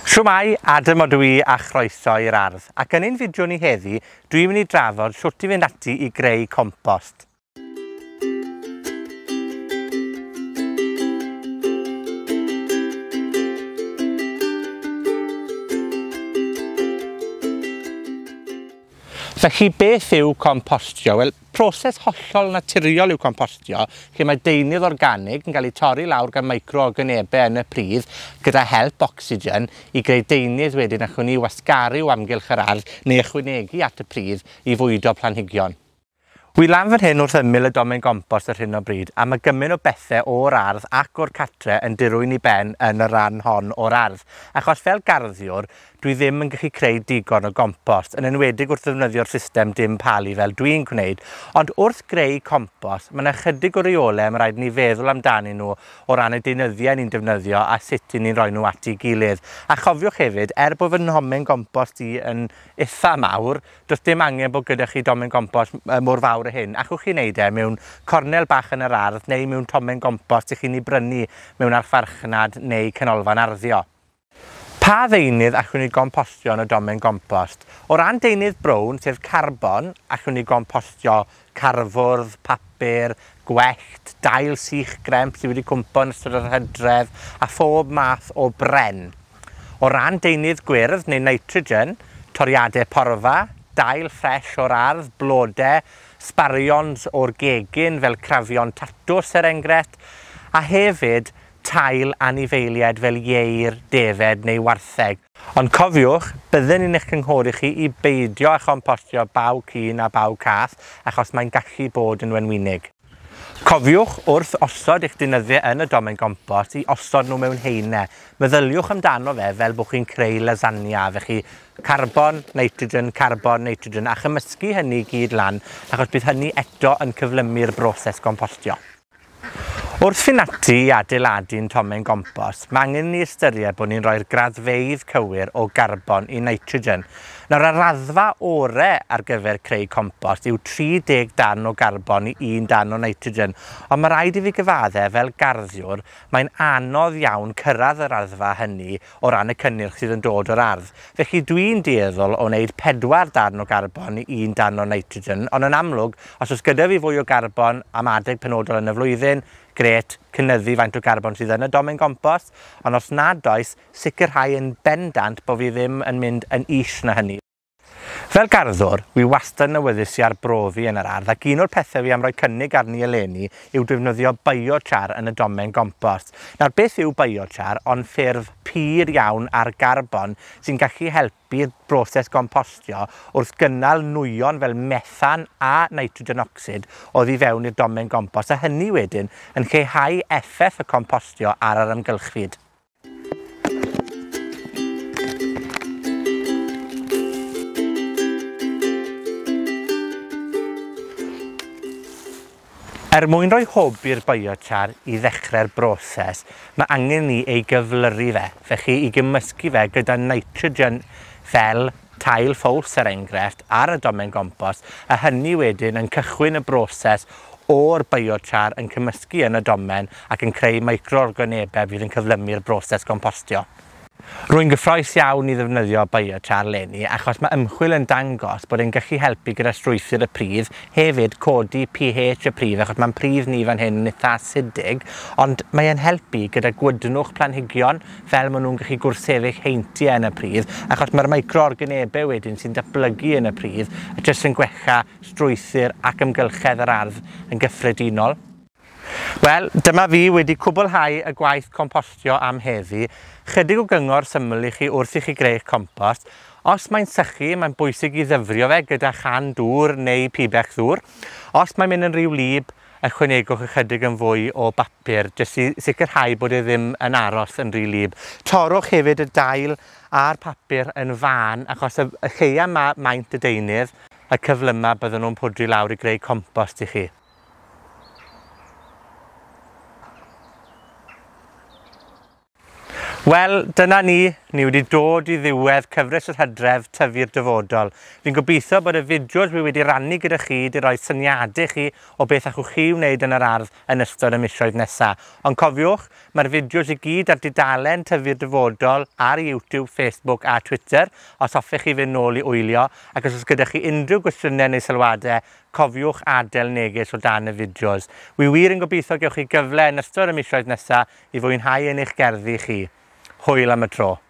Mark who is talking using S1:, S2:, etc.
S1: Shwmae, Adam odw i a chroeso i'r ardd. Ac yn ein fideo ni heddi, dwi'n mynd i drafod shwt i fynd ati i greu compost. Felly, beth yw compostio? Wel, proses hollol naturiol yw compostio, lle mae deunydd organig yn cael ei torri lawr gan micro-organebau yn y pridd, gyda help ocsigen, i greu deunydd wedyn allwn ni wasgaru o amgylch yr ardd neu ychwanegu at y pridd i fwydo planhigion. Wi lan fan hyn wrth ymyl y domen gompost ar hyn o bryd, a ma' gymaint o bethe o'r ardd ac o'r catre yn dirwyn i ben yn y ran hon o'r ardd. Achos fel garddiwr, dwi ddim yn gallu creu digon o gompost, yn enwedig wrth ddefnyddio'r system dim palu fel dwi'n gwneud. Ond wrth greu compost, ma' 'na chydig o reole ma' raid i ni feddwl amdanyn nhw o ran y deunyddiau ni'n defnyddio a sut 'yn ni'n rhoi nhw at 'i gilydd. A chofiwch hefyd, er bo' fy nhomen gompost i yn itha mawr, do's dim angen bod gyda chi domen gompost mor fawr â hyn. Allwch chi wneud e mewn cornel bach yn yr ardd neu mewn tomen gompost 'ych chi'n 'i brynu mewn archfarchnad neu canolfan arddio. Pa ddeunydd allwn ni gompostio yn y domen gompost? O ran deunydd brown, sef carbon, allwn ni gompostio carfwrdd, papur, gwellt, dail sych gremp sydd wedi cwmpo yn ystod yr hydref, a phob math o bren. O ran deunydd gwyrdd neu nitrogen, toriade porfa, dail ffres o'r ardd, blode, sbarions o'r gegin fel crafion tatws er enghraifft, a hefyd tail anifeiliaid fel ieir, defed neu wartheg. Ond cofiwch, bydden ni'n eich cynghori chi i beidio â chompostio baw ci na baw cath, achos mae'n gallu bod yn wenwynig. Cofiwch, wrth osod eich deunyddiau yn y domen gompost, i osod nhw mewn haenau. Meddyliwch amdano fe fel bod chi'n creu lasagna, felly carbon, nitrogen, carbon, nitrogen, a chymysgu hynny i gyd lan, achos bydd hynny eto yn cyflymu'r broses gompostio. Wrth fynd ati i adeiladu'n tomen gompost, mae angen i ni ystyried bod ni'n rhoi'r graddfeydd cywir o garbon i nitrogen. Nawr, y raddfa ore ar gyfer creu compost yw 30 darn o garbon i 1 darn o nitrogen, ond mae rhaid i fi gyfadde, fel garddiwr, mae'n anodd iawn cyrraedd y raddfa hynny o ran y cynnyrch sydd yn dod o'r ardd. Felly dwi'n dueddol o wneud 4 darn o garbon i 1 darn o nitrogen, ond yn amlwg, os oes gyda fi fwy o garbon am adeg penodol yn y flwyddyn, grêt, cynyddu faint o garbon sydd yn y domen gompost, ond os nad oes, sicrhau yn bendant bo' fi ddim yn mynd yn is na hynny. Fel garddwr, wi wastad yn awyddus i arbrofi yn yr ardd, ac un o'r pethe fi am roi cynnig arni eleni yw defnyddio biochar yn y domen gompost. Nawr, beth yw biochar? Ond ffurf pur iawn ar garbon sy'n gallu helpu'r broses gompostio wrth gynnal nwyon fel methan a nitrogen ocsid oddi fewn i'r domen gompost, a hynny wedyn yn lleihau effaith y compostio ar yr amgylchfyd. Er mwyn rhoi hwb i'r biochar i ddechrau'r broses, mae angen ni ei gyflyru fe, felly i gymysgu fe gyda nitrogen fel tail ffowls er enghraifft ar y domen gompost, a hynny wedyn yn cychwyn y broses o'r biochar yn cymysgu yn y domen ac yn creu micro-organebau fydd yn cyflymu'r broses gompostio. Rwy'n gyffrous iawn i ddefnyddio biochar leni, achos mae ymchwil yn dangos bod e'n gallu helpu gyda strwythur y pridd, hefyd codi pH y pridd, achos mae'n pridd ni fan hyn yn eitha asidig, ond mae e'n helpu gyda gwydnwch planhigion, fel maen nhw'n gallu gwrthsefyll heintiau yn y pridd, achos mae'r micro-organebau wedyn sy'n datblygu yn y pridd, jyst yn gwella strwythur ac amgylchedd yr ardd yn gyffredinol. Wel, dyma fi wedi cwblhau y gwaith compostio am heddi. Chydig o gyngor syml i chi wrth i chi greu'ch compost. Os mae'n sychu, mae'n bwysig i ddyfrio fe gyda chan dŵr neu pibell ddŵr. Os mae'n mynd yn rhy wlyb, ychwanegwch ychydig yn fwy o bapur, jyst i sicrhau bod e ddim yn aros yn rhy wlyb. Torrwch hefyd y dail a'r papur yn fân, achos y lleia ma maint y deunydd, y cyflyma bydden nhw'n pwdru lawr i greu compost i chi. Wel, dyna ni. Ni wedi dod i ddiwedd cyfres yr Hydref Tyfu'r Dyfodol. Fi'n gobeithio bod y fideos wi wedi rannu gyda chi 'di roi syniade chi o beth allwch chi wneud yn yr ardd yn ystod y misoedd nesa. Ond cofiwch, mae'r fideos i gyd ar dudalen Tyfu'r Dyfodol ar YouTube, Facebook a Twitter, os hoffech chi fynd nôl i wylio, ac os o's gyda chi unrhyw gwestiyne neu sylwade, cofiwch adel neges o dan y fideos. Wi wir yn gobeithio gewch chi gyfle yn ystod y misoedd nesa i fwynhau yn eich gerddi chi. Hwyl am y tro.